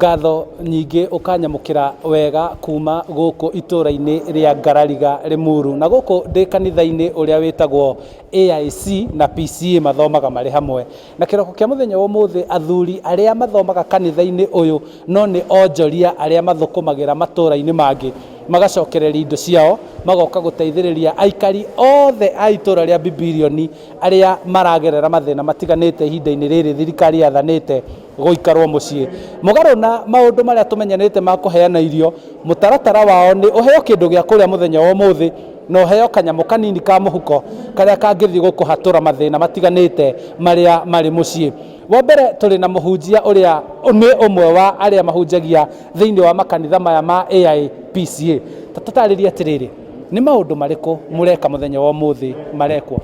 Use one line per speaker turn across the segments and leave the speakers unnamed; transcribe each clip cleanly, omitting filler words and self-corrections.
Ngatho nyingĩ ũkanyamũkĩra wega kuma gũkũ itũra-inĩ rĩa Ngarariga Limuru. Na gũkũ ndĩ kanitha-inĩ ũrĩa wĩtagwo AIC na PCEA mathomaga marĩ hamwe. Na kĩroko kĩa mũthenya wa ũmũthĩ athuri arĩa mathomaga kanitha-inĩ ũyũ no nĩ onjoria arĩa mathũkũmagĩra matũra-inĩ mangĩ magacokereria indo ciao magoka gũteithĩrĩria aikari othe a itũra rĩa Bibilioni arĩa maragerera mathĩna matiganĩte ihinda-inĩ rĩrĩ thirikari yathanĩte gũikarwo mũciĩ. Mũgarũ na maũndũ marĩa tũmenyanĩte ma kũheana irio, mũtaratara wao nĩ ũheo kĩndũ gĩa kũrĩa mũthenya wa ũmũthĩ na ũheo kanyamũ kanini ka mũhuko karĩa kangĩthiĩ gũkũhatũra mathĩna matiganĩte marĩa marĩ mũciĩ. Wa mbere tũrĩ na mũhunjia ũrĩa nĩ ũmwe wa arĩa mahunjagia thĩinĩ wa makanitha maya ma AIPCA. Ta tũtarĩrie atĩrĩrĩ, nĩ maũndũ marĩkũ mũreka mũthenya wa ũmũthĩ marekwo?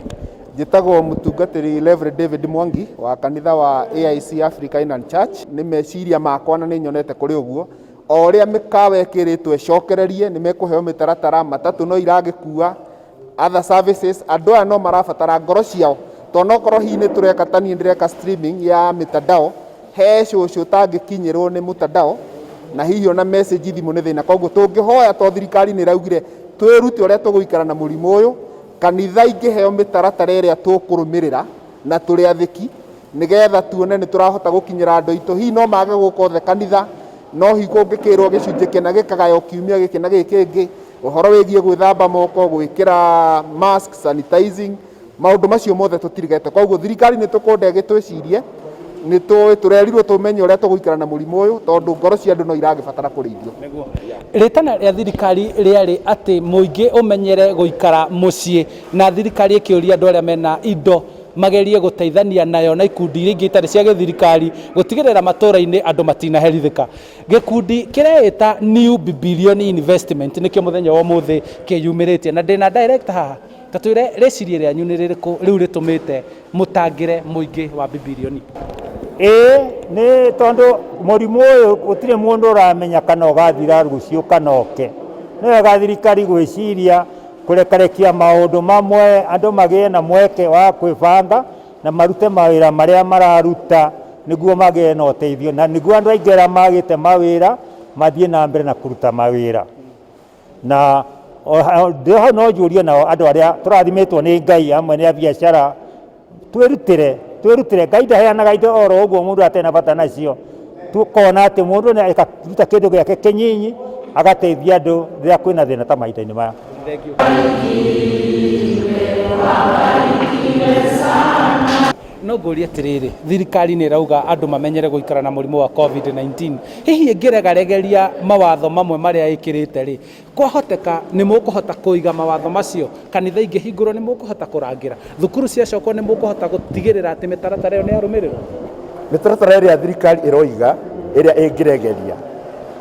Njĩtagwo mũtungatĩri Reverend David Mwangi wa kanitha wa AIC Africa Inland Church. Nĩ meciria makwa na nĩ nyonete kũrĩ ũguo. O ũrĩa mĩkawa ĩkĩrĩtwo ĩcokererie, nĩ mekũheo mĩtaratara, matatũ no iragĩkua, other services, andũ aya no marabatara ngoro ciao. To onokorwo hihi nĩ tũreka ta niĩ ndĩreka streaming ya mitandao, he cũcũ ũtangĩkinyĩrwo nĩ mũtandao, na hihi ona message thimũ nĩ thĩna. Koguo tũngĩhoya to thirikari nĩ ĩraugire twĩrute ũrĩa tũgũikara na mũrimũ ũyũ, kanitha ingĩheo mĩtaratara ĩrĩa tũkũrũmĩrĩra na tũrĩ athĩki, nĩgetha tuone nĩ tũrahota gũkinyĩra andũ aitũ. Hihi no mage gũka othe kanitha, no hihi kũngĩkĩrwo gĩcunjĩ kĩna gĩkagaywo kiumia gĩkĩ na gĩkĩ kĩngĩ, ũhoro wĩgiĩ gwĩthamba moko, gwĩkĩra mask, sanitizing, maũndũ macio mothe tũtirigete. Koguo thirikari nĩ tũkwenda ĩgĩtwĩcirie, nĩ tũĩ tũrerirwo tũmenye ũrĩa tũgũikara na mũrimũ ũyũ, tondũ ngoro cia andũ no iragĩbatara kũrĩithio.
Rĩtana rĩa thirikari rĩarĩ atĩ mũingĩ ũmenyere gũikara mũciĩ, na thirikari ĩkĩũria andũ arĩa mena indo magerie gũteithania nayo na ikundi iria ingĩ itarĩ cia gĩthirikari gũtigĩrĩra matũra-inĩ andũ matinaherithĩka. Gĩkundi kĩreĩta New Bibilioni Investment nĩkĩo mũthenya wa ũmũthĩ kĩyumĩrĩtie, na ndĩna director haha. Ta twĩre rĩciria rĩanyu nĩ rĩrĩkũ rĩu rĩtũmĩte mũtangĩre mũingĩ wa Bibilioni?
Ĩĩ nĩ tondũ mũrimũ ũyũ gũtirĩ mũndũ ũramenya kana ũgathira rũciũ kana ũke. Nĩ wega thirikari gwĩciria kũrekarekia maũndũ mamwe andũ magĩe na mweke wa kwĩbanga na marute mawĩra marĩa mararuta nĩguo magĩe na ũteithio, na nĩguo andũ aingĩ arĩa magĩte mawĩra mathiĩ na mbere na kũruta mawĩra. Na hau no njũrie nao andũ arĩa tũrathimĩtwo nĩ Ngai amwe nĩ a biacara, twĩrutĩre, twĩrutĩre. Ngai ndaheanaga indo oro ũguo mũndũ atarĩ na bata nacio. Tũkona atĩ mũndũ nĩ akaruta kĩndũ gĩake kĩnyinyi agateithia andũ rĩrĩa kwĩna thĩna ta mahinda-inĩ maya.
No ngũrie atĩrĩrĩ, thirikari nĩ ĩrauga andũ mamenyere gũikara na mũrimũ wa COVID-19. Hihi ĩngĩregaregeria mawatho mamwe marĩa ĩkĩrĩte rĩ, kwahoteka nĩ mũkũhota kũiga mawatho macio? Kanitha ingĩhingũrwo nĩ mũkũhota kũrangĩra? Thukuru ciacokwo nĩ mũkũhota gũtigĩrĩra atĩ mĩtaratara ĩyo nĩ yarũmĩrĩrwo?
Mĩtaratara ĩrĩa thirikari ĩroiga ĩrĩa ĩngĩregeria,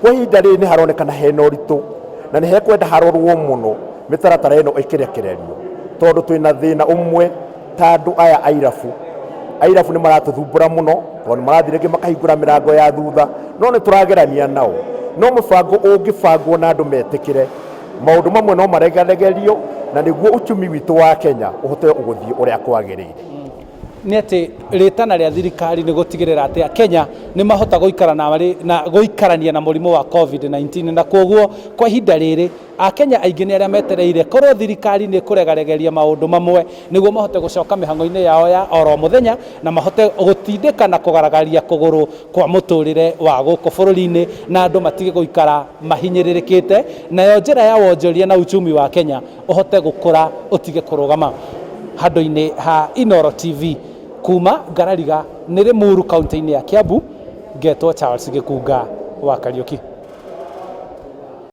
kwa ihinda rĩrĩ nĩ haronekana hena ũritũ na nĩ hekwenda harorwo mũno mĩtaratara ĩno ĩkĩrekererio, tondũ twĩna thĩna ũmwe ta andũ aya airabu. Airabu nĩ maratũthumbũra mũno tondũ nĩ marathiĩ rĩngĩ makahingũra mĩrango ya thutha, no nĩ tũragerania nao. No mũbango ũngĩbangwo na andũ metĩkĩre, maũndũ mamwe no maregaregerio na nĩguo uchumi witũ wa Kenya ũhote gũthiĩ ũrĩa kwagĩrĩire.
Nĩ atĩ rĩtana rĩa thirikari nĩ gũtigĩrĩra atĩ Akenya nĩ mahota gũikara na, na gũikarania na mũrimũ wa COVID-19 na kwoguo kwa ihinda rĩrĩ Akenya aingĩ nĩ arĩa metereire korwo thirikari nĩ ĩkũregaregeria maũndũ mamwe nĩguo mahote gũcoka mĩhang'o-inĩ yao ya oro mũthenya na mahote gũtindĩka na kũgaragaria kũgũrũ kwa mũtũrĩre wa gũkũ bũrũri-inĩ na andũ matige gũikara mahinyĩrĩrĩkĩte, nayo njĩra ya wonjoria na uchumi wa Kenya ũhote gũkũra ũtige kũrũgama. Handũ-inĩ ha Inooro TV kuma Ngarariga nĩ Limuru kaunti-inĩ ya Kiambu, ngetwo Charles Gĩkunga wa Kariũki.